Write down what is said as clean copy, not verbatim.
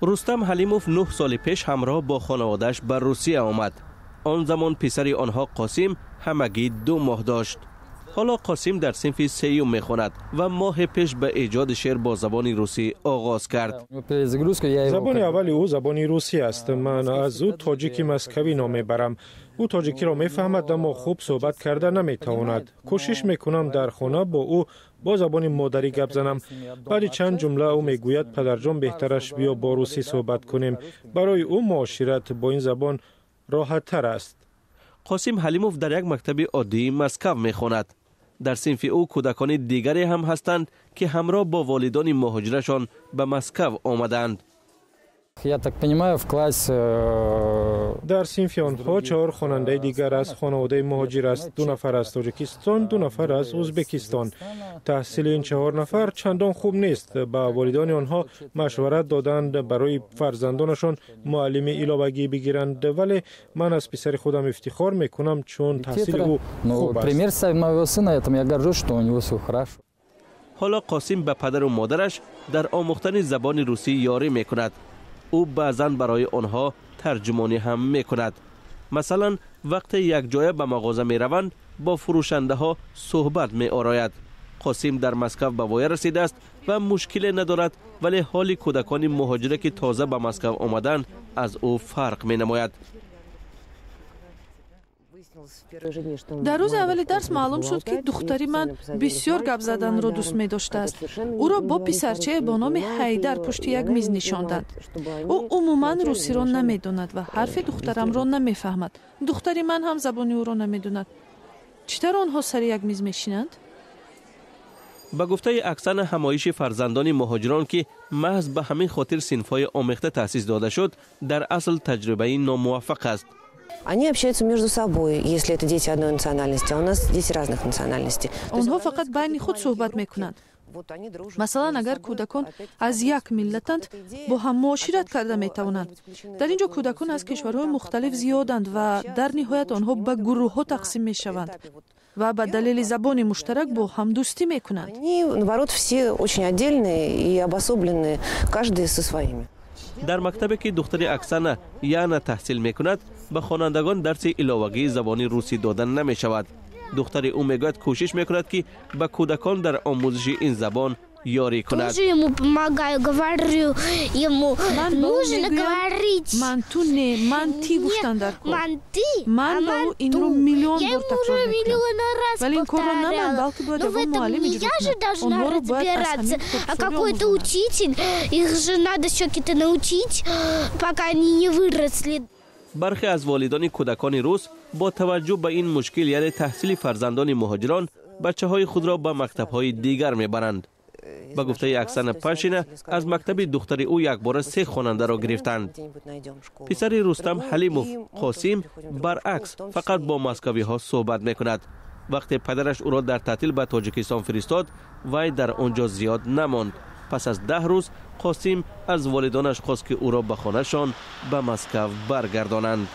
Рустам Ҳалимов 9 соли пеш ҳамроҳ бо хонаводааш ба Русия омад. Он замон писари онҳо Қосим ҳамагӣ 2 моҳ дошт. Ҳоло Қосим дар синфи сеюм мехонад ва моҳе пеш ба эҷоди шеър бо забони русӣ оғоз кард. Забони аввали ӯ забони русӣ аст. Ман аз ӯ тоҷики москавӣ ном мебарам. Ӯ тоҷикиро мефаҳмад, аммо хуб суҳбат карда наметавонад. Кӯшиш мекунам дар хона бо ӯ бо забони модарӣ гап занам. Баъди чанд ҷумла ӯ мегӯяд: «Падарҷон, беҳтараш биё бо русӣ суҳбат кунем». Барои ӯ муошират бо ин забон роҳаттар аст. Қосим Ҳалимов дар як мактаби оддии Москав мехонад. Дар синфи ӯ кӯдакони дигаре ҳам ҳастанд, ки ҳамроҳ бо волидони муҳоҷирашон ба Москав омадаанд. Я так понимаю, в классе Дар синфи онҳо чаҳор хонандаи дигар аз хонаводаи муҳоҷир аст: ду нафар аз Тоҷикистон, ду нафар аз Ӯзбекистон. Таҳсили ин чаҳор нафар чандон хуб нест. Ба волидони онҳо машварат доданд, барои фарзандонашон муаллими иловагӣ бигиранд, вале ман аз писари худам ифтихор мекунам, чун таҳсили ӯ хуб аст. Пример моего сына, этом я горжусь, что у него все хорошо. Ҳоло Қосим ба падару модараш дар омӯхтани забони русӣ ёрӣ мекунад. Ӯ баъзан барои онҳо тарҷумонӣ ҳам мекунад. Масалан, вақте якҷоя ба мағоза мераванд, бо фурӯшандаҳо суҳбат меорояд. Қосим дар Москав ба воя расидааст ва мушкиле надорад, вале ҳоли кӯдакони муҳоҷире, ки тоза ба Москав омаданд, аз ӯ фарқ менамояд. Дар рӯзи аввали дарс маълум шуд, ки духтари ман бисёр гап заданро дӯст медоштааст. Ӯро бо писарчае бо номи Ҳайдар пушти як миз нишонданд. Ӯ умуман русиро намедонад ва ҳарфи духтарамро намефаҳмад. Духтари ман ҳам забони ӯро намедонад. Чӣ тавр онҳо сари як миз мешинанд? Ба гуфтаи Аксана, ҳамоиши фарзандони муҳоҷирон, ки маҳз ба ҳамин хотир синфҳои омехта таъсис дода шуд, дар асл таҷрибаи номуваффақ аст. Они общаются между собой, если это дети одной национальности, а у нас дети разных национальностей. Онҳо фақат байни худ суҳбат мекунанд. Масалан, агар кӯдакон аз як миллатанд, бо ҳам муошират карда метавонанд. Дар ин ҷо кӯдакон аз кишварҳои мухталиф зиёданд ва дар ниҳоят онҳо ба гурӯҳҳо тақсим мешаванд ва ба далели забони муштарак бо ҳам дӯстӣ мекунанд. Они, наоборот, все очень отдельные и обособленные, каждый со своими. Дар мактабе, ки духтари Аксана Яна таҳсил мекунад, ба хонандагон дарси иловагии забони русӣ дода намешавад. Духтари ӯ мегӯяд, кӯшиш мекунад, ки ба кӯдакон дар омӯзиши ин забон ёрӣ кунад. Тоже ему помогаю, говорю ему, нужно говорить. Ман ту не, ман ти гуфтан дар кор. Ман ты. Ман ба ӯ инро миллион бор такрор мекунам, вале ин корро на ман, балки бояд ягон муаллим иҷро кунад. Онҳоро бояд аз ҳамин. А какой-то учитель, их же надо все-таки научить, пока они не выросли. Бархе аз волидони кӯдакони рус бо таваҷҷӯҳ ба ин мушкил, яъне таҳсили фарзандони муҳоҷирон, бачаҳои худро ба мактабҳои дигар мебаранд. Ба гуфтаи Аксана Пашина, аз мактаби духтари ӯ якбора се хонандаро гирифтанд. Писари Рустам Ҳалимов, Қосим, баръакс, фақат бо москавиҳо суҳбат мекунад. Вақте падараш ӯро дар таътил ба Тоҷикистон фиристод, вай дар он ҷо зиёд намонд. Пас аз 10 рӯз Қосим аз волидонаш хост, ки ӯро ба хонашон ба Москав баргардонанд.